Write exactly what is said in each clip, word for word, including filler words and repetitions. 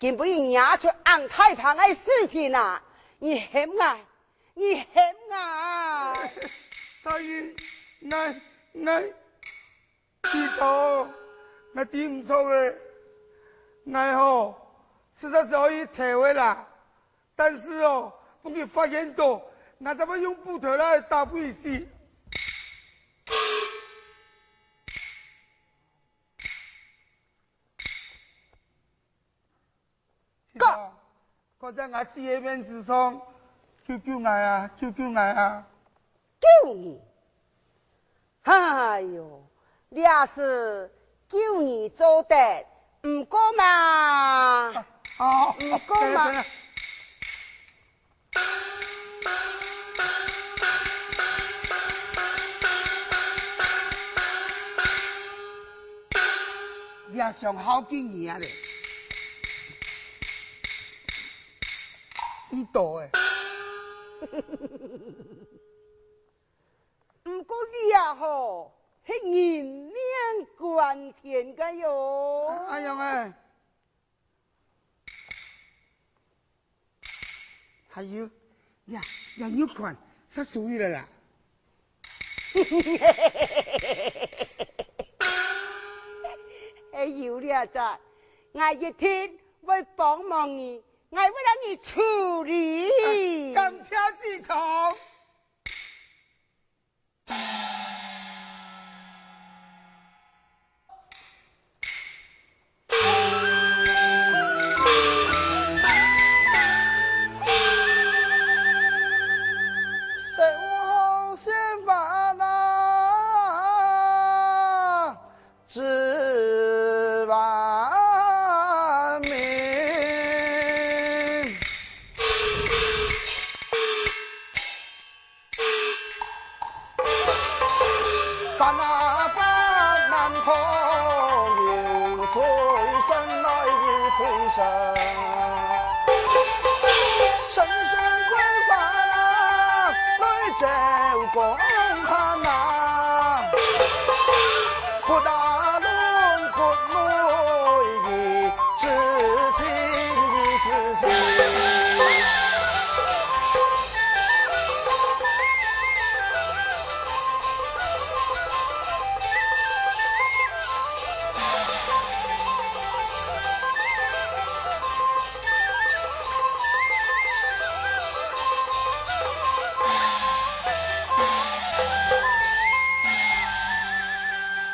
今晡日惹出恁大棚个事情啊！你喊𠊎，你喊𠊎！大人，𠊎，𠊎，知錯，𠊎知毋著咧。𠊎吼，實在係愛去投个啦。但是哦，分佢發現著，𠊎正會用斧頭來打分佢死。 哥！看在𠊎姊个面子上，救救𠊎啊，救救𠊎啊！救你？哎喲，這事救你做得，毋過嘛，啊，哦，毋過嘛，等等，等等。 這傷好幾年啊咧。一朵欸。毋過這吼，係人命關天个喲。哎呀喂！ 還有，這，這玉款，煞收去了啦。哎，有這隻，𠊎一定會幫忙你，𠊎會摎你處理。哎，感謝姊丈。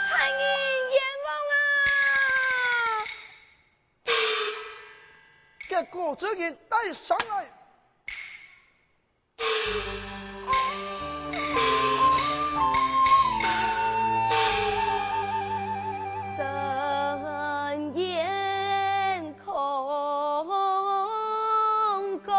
大人，冤枉啊！个个罪人带上来！ 深夜空空。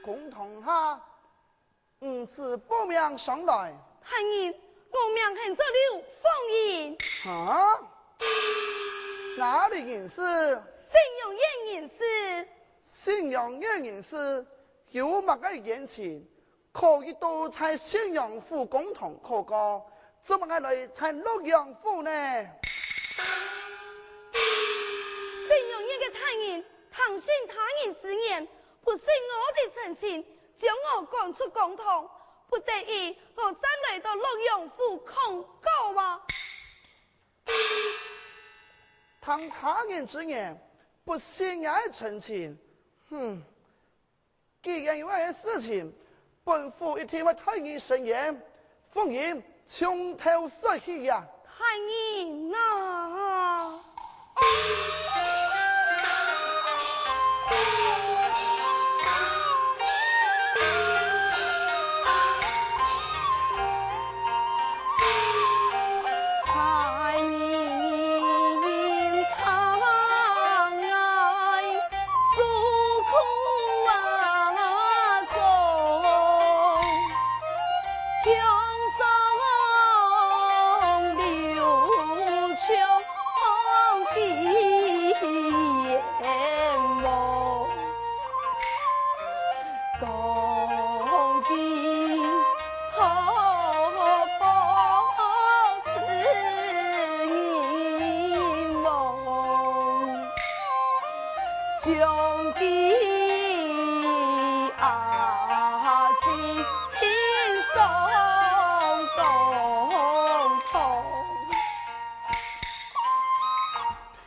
公堂下， 御史報名上來。大人，我名喊做劉芳英。哈？哪裡人士？信陽縣人士。信陽縣人士，有麼个冤情，可以到在信陽府公堂告告，做麼个來在洛陽府呢？信陽縣个大人，聽信他人之言，不信我的陳情，將我趕出公堂，不得已，我正來到洛陽府抗告啊！聽他人之言，不信也係真情。哼，既然有恁个事情，本府一定會代你伸冤，封印從頭說起呀！大人啊！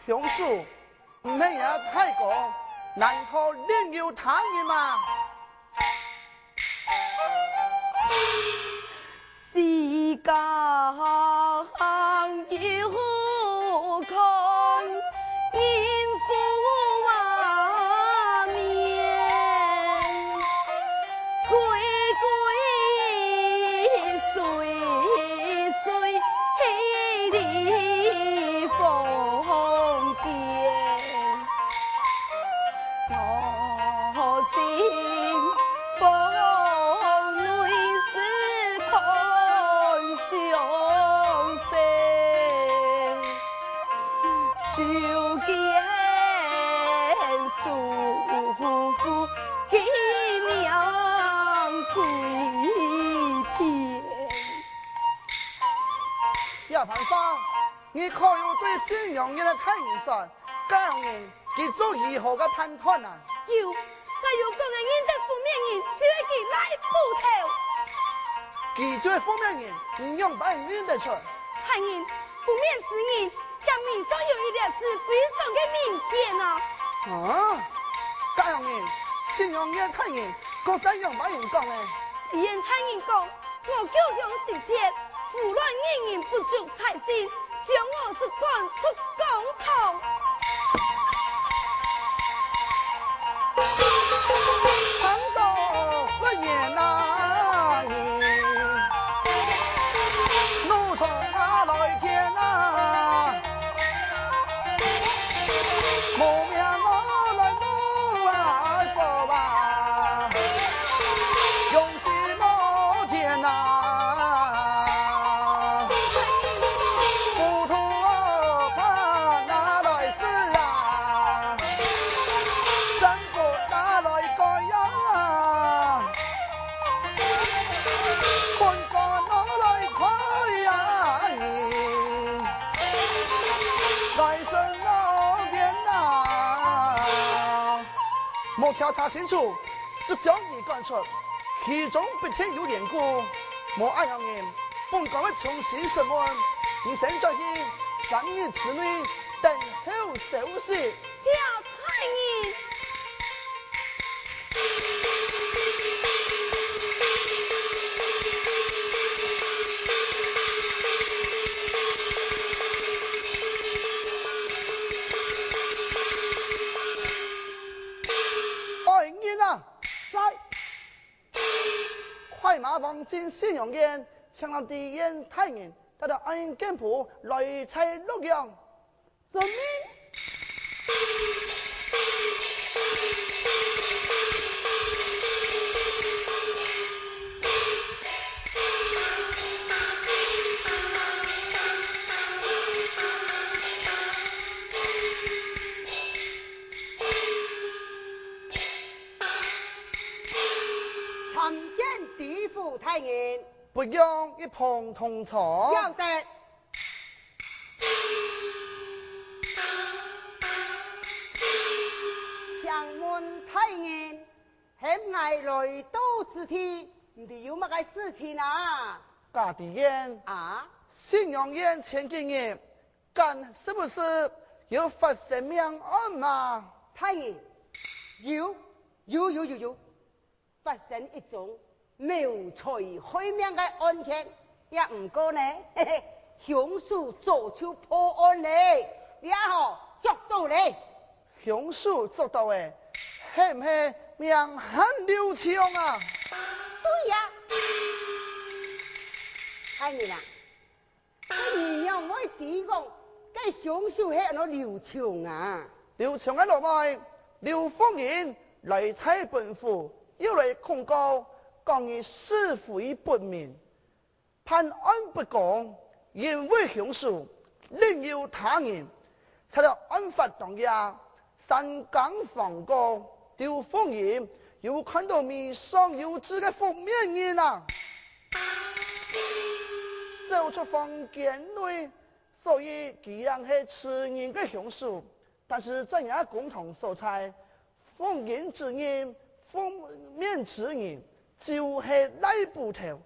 兄嫂，你係吾大哥，難道另有他人嗎？這番話，你可有對新娘院个大人說？該樣人，佢做如何个判斷啊？有，𠊎有講个認得封面人，就係佢倈仔。佢就係封面人，你仰般認得出？大人，封面之人， 佢面上有一粒珠非常个明顯啊！啊，該樣人，新娘院大人，佢仰般形講呢？院大人講，我久仰失節，胡亂認人不足，差人將我趕出公堂。 莫調查清楚，就將佢趕出，其中必定有緣故。無恁樣人，本官會重新審問。你先轉去，三日之內等候消息。謝大人。 來人啊，來！快馬往進新娘院，請來知縣大人，帶著案件簿來在洛陽。遵命。 參見知府大人。不用，一旁同坐。曉得。請問大人，喊𠊎來到此地，毋知有麼个事情啊？家己言，啊？新娘言前幾日，敢是不是有發生命案嘛？大人，有，有，有，有，有。 發生一宗謀財害命个案件，也毋過呢，嘿嘿，兇手早就破案了，這下捉到了。兇手捉到了，係毋係名喊劉強啊？對呀。大人啊， 該你仰會知講，該兇手係安到劉強啊？劉強个老妹，劉鳳英來大本府，又來控告，講你是非不明。辦案不公，因為兇手另有他人，在了案發當夜， 三更放過，劉鳳英有看到面上有痣个覆面人啊，走出房間內，所以佢正係致人个兇手。但是在若公堂所在，覆面之人，覆面之人就係賴捕頭。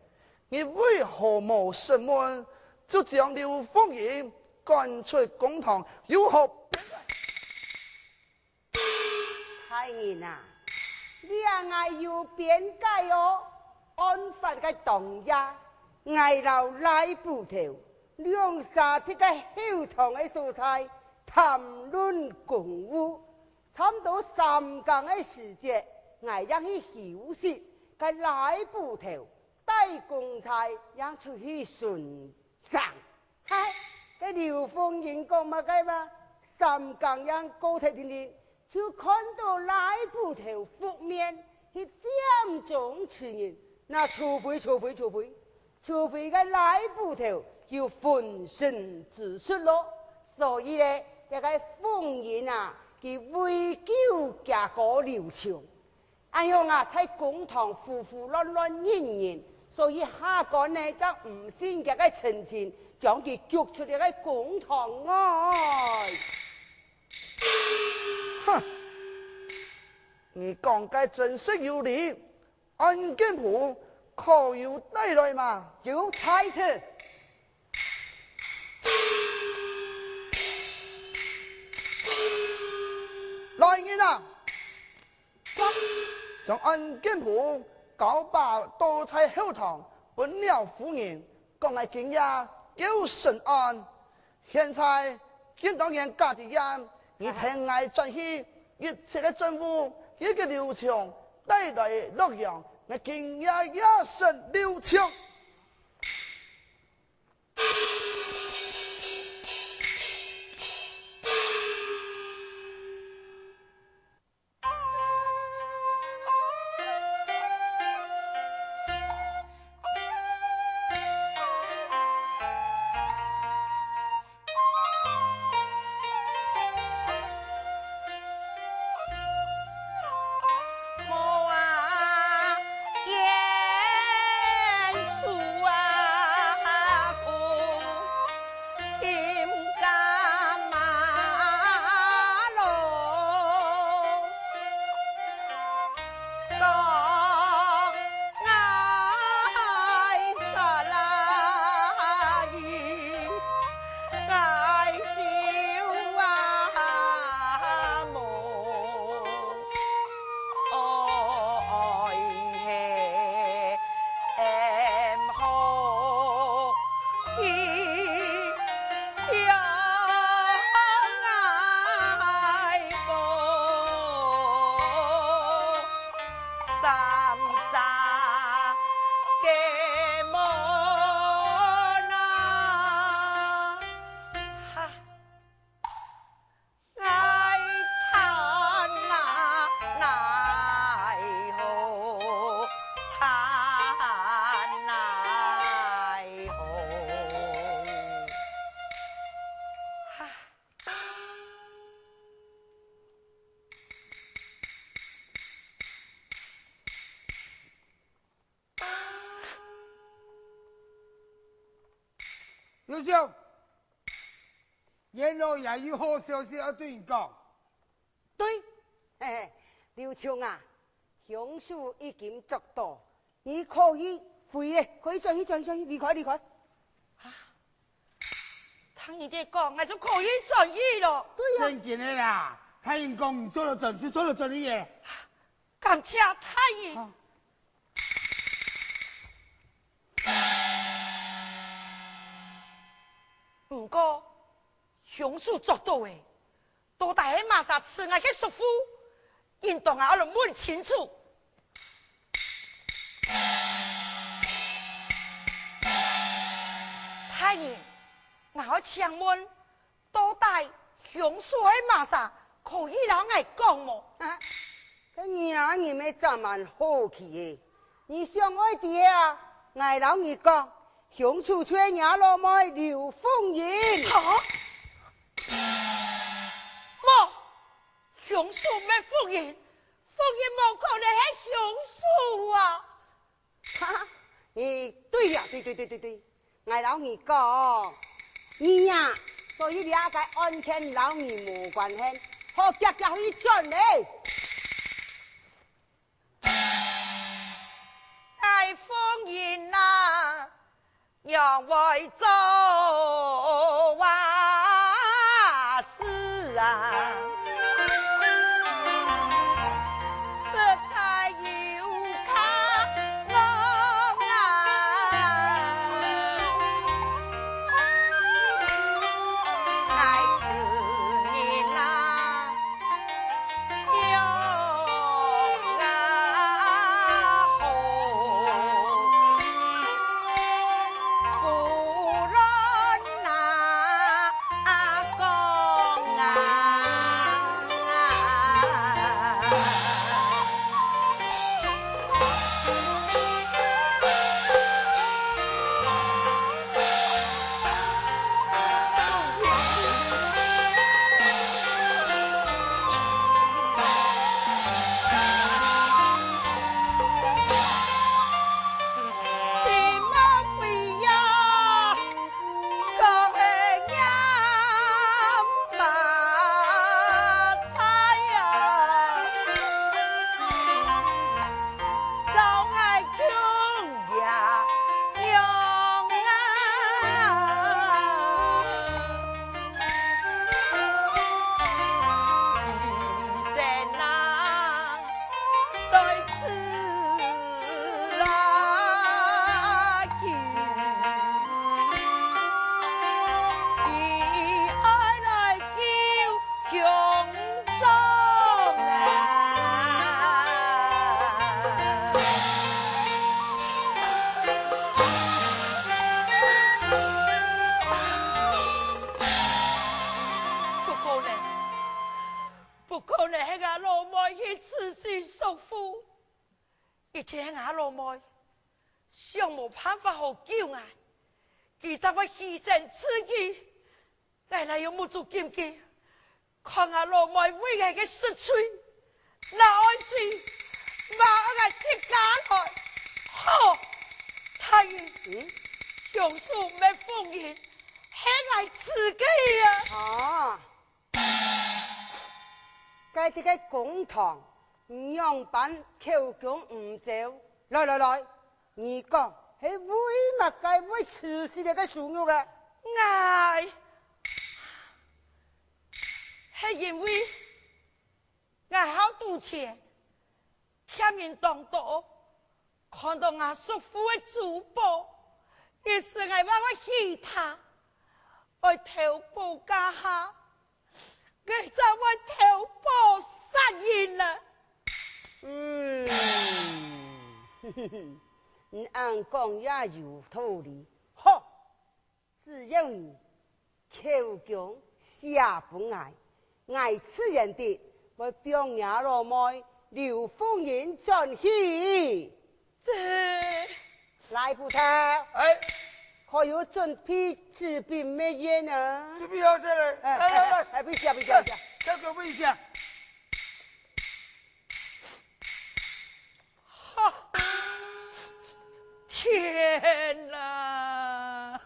你為何無審問，就將劉鳳英趕出公堂，有何必要？ 大人啊，這𠊎有辯解哦。案發个當夜，𠊎摎賴捕頭兩儕在該後堂个所在談論公務，差毋多三更个時節，𠊎正去休息，該賴捕頭帶公差正出去巡場。 嗨，該劉鳳英講麼个嘛？三更正過忒定定，就看到賴捕頭覆面去佔中之人。那除非，除非，除非，除非該賴捕頭有粉身之術咯。所以呢，這个鳳英啊，佢為救厥哥劉強， 恁樣啊，在公堂胡胡亂亂認認，所以下官呢正毋信厥个陳情，將佢逐出這个公堂外。哼！你講个真實有理，案件簿可有帶來嘛？有在此。來人啊！ 將案件簿交把倒在後堂，分了夫人，講𠊎今夜有審案。現在，見當然家己驗，你聽𠊎轉去，一切个證物，一个劉強帶來洛陽，𠊎今夜也審劉強。 劉強， 閻老爺有好消息愛對你講。對，嘿嘿，劉強啊，凶手已經捉到，你可以回咧，可以轉去，轉去，轉去，離開，離開。啊，聽你兜講，𠊎就可以轉去咯。對呀。正經个啦，大人講你做得轉，就做得轉去耶。感謝大人。啊。毋過，凶手捉到咧， 到底係麼儕㓾𠊎个叔父？應當𠊎愛來問清楚。大人，𠊎愛請問，到底凶手係麼儕？可以摎𠊎講無？啊，該若人乜正蠻好奇个。你想愛知啊？𠊎摎你講，凶手就係若老妹劉鳳英。哈？ 無，凶手毋係鳳英，鳳英無可能係凶手啊！哈哈，你對了，對對對對對，𠊎摎你講，你呀，所以這個案件摎你無關係，好遽遽去轉咧。 大風人啊，仰會做啊事啊？實在有卡弄啊！ 不可能，不可能係吾老妹去刺死叔父。 一定係吾老妹想無辦法好救𠊎，佢正會犧牲自己。𠊎來用目珠金金，看吾老妹為𠊎个失罪，若愛死，嘛愛𠊎自家來。好，大人，嗯？凶手毋係鳳英，係𠊎自家啊！啊！ 該兜个公堂，你仰般口供毋招？來來來，你講，係為麼个會刺死這个叔父个？𠊎，係因為𠊎好賭錢， 欠人當多，看到吾叔父个珠寶，一時𠊎還會氣他，愛投保價下，𠊎正會投保殺人啊！嗯，你恁講也有道理。好， 只要你口供寫分𠊎，𠊎自然地會放若老妹劉鳳英轉去。這，賴捕頭，哎，可有準備紙筆墨硯啊？準備好勢了，哎，來來來，哎，哎，筆寫，筆寫，筆寫。哎，交給我筆一下。 哈！天哪！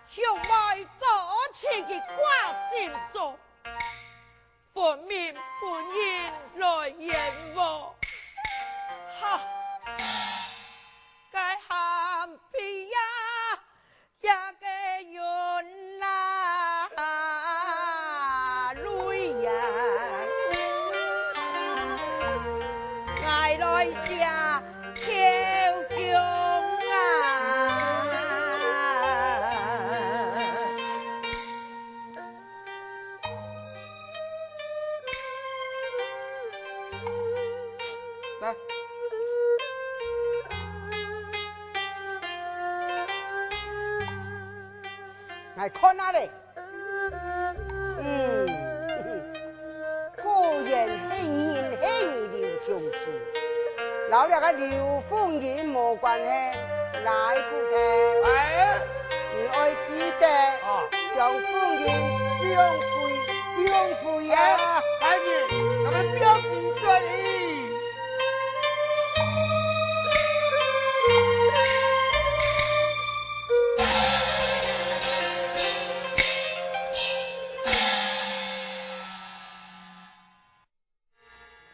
兄妹多情个掛心中，分明分人來冤枉。哈！該喊悲呀，呀个冤呐，泪呀， 𠊎來寫投降啊！來。來看啊咧！ 嗯，果然係人係你劉長卿，摎這个劉鳳英無關係，來不得。哎，你愛記得，啊。將鳳英放回，放回啊！啊，大人，咱們不要記罪。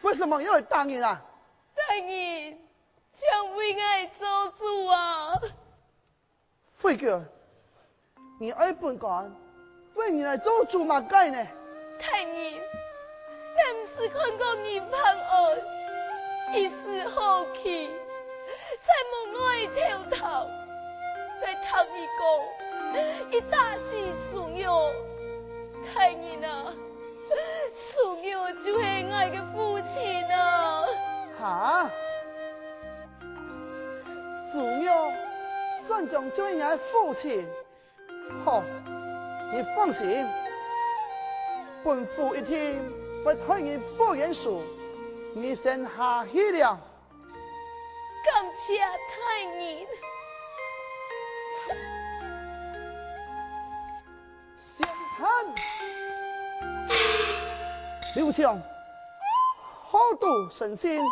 為什麼要打人啊？大人，請為𠊎做主啊！慧娟，你愛分官為你來做主麼个呢？大人，你毋識看過任萬安，一時好奇，在門外偷偷，來聽佢講，佢打死蘇玉。大人啊， 蘇玉就係𠊎个父親啊！哈？蘇玉算將就係若个父親？好，你放心，本府一定會代你報冤仇，你先下去了。感謝大人。 宣判。劉強，好賭成性，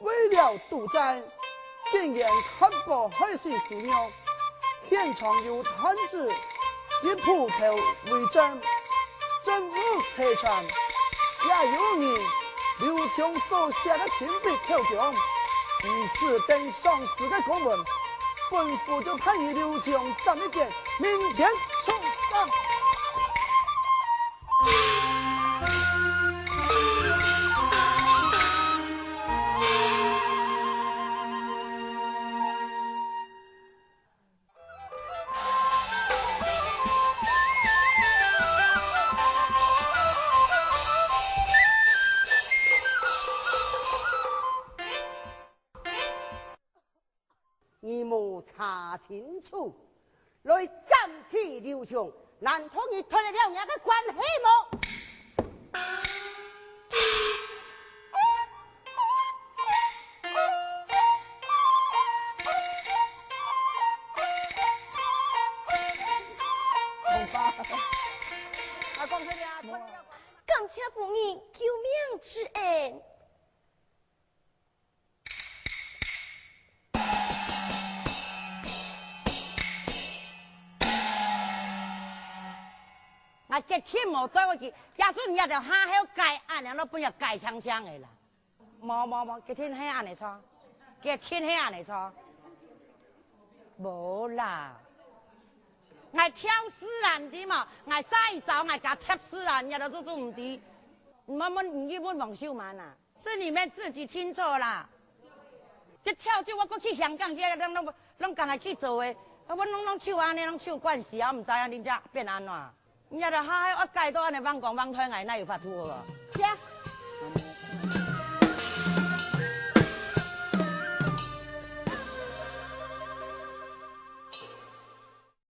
為了賭債，竟然看破害死蘇玉，現場有探子以斧頭為證，證物齊全，也有你劉強所寫个親筆口供，你此等喪屍个公文， 本府就判你劉強斬一截，明天處斬。你無查清楚，來斬死劉強，難道你脫得了若个關係無？啊，講真个啊，脫得了關係無？感謝夫人救命之恩。 𠊎決定無對會去，這陣你這兜下後改恁樣，都分人改淨淨个啦。無無無，決定係恁樣做，決定係恁樣做。無啦，𠊎挑事啊，你知無？𠊎下一招，𠊎加貼事啊，你都做做毋知。你問問，你問王秀滿啊？ 是你們自己聽錯啦。這跳舞我過去香港，這攏攏攏講來去做个，啊，我攏攏手恁樣，攏手慣勢啊，毋知影人家變安怎。人家都下下惡改到恁樣，忘光忘退，𠊎哪有法度好無？姐，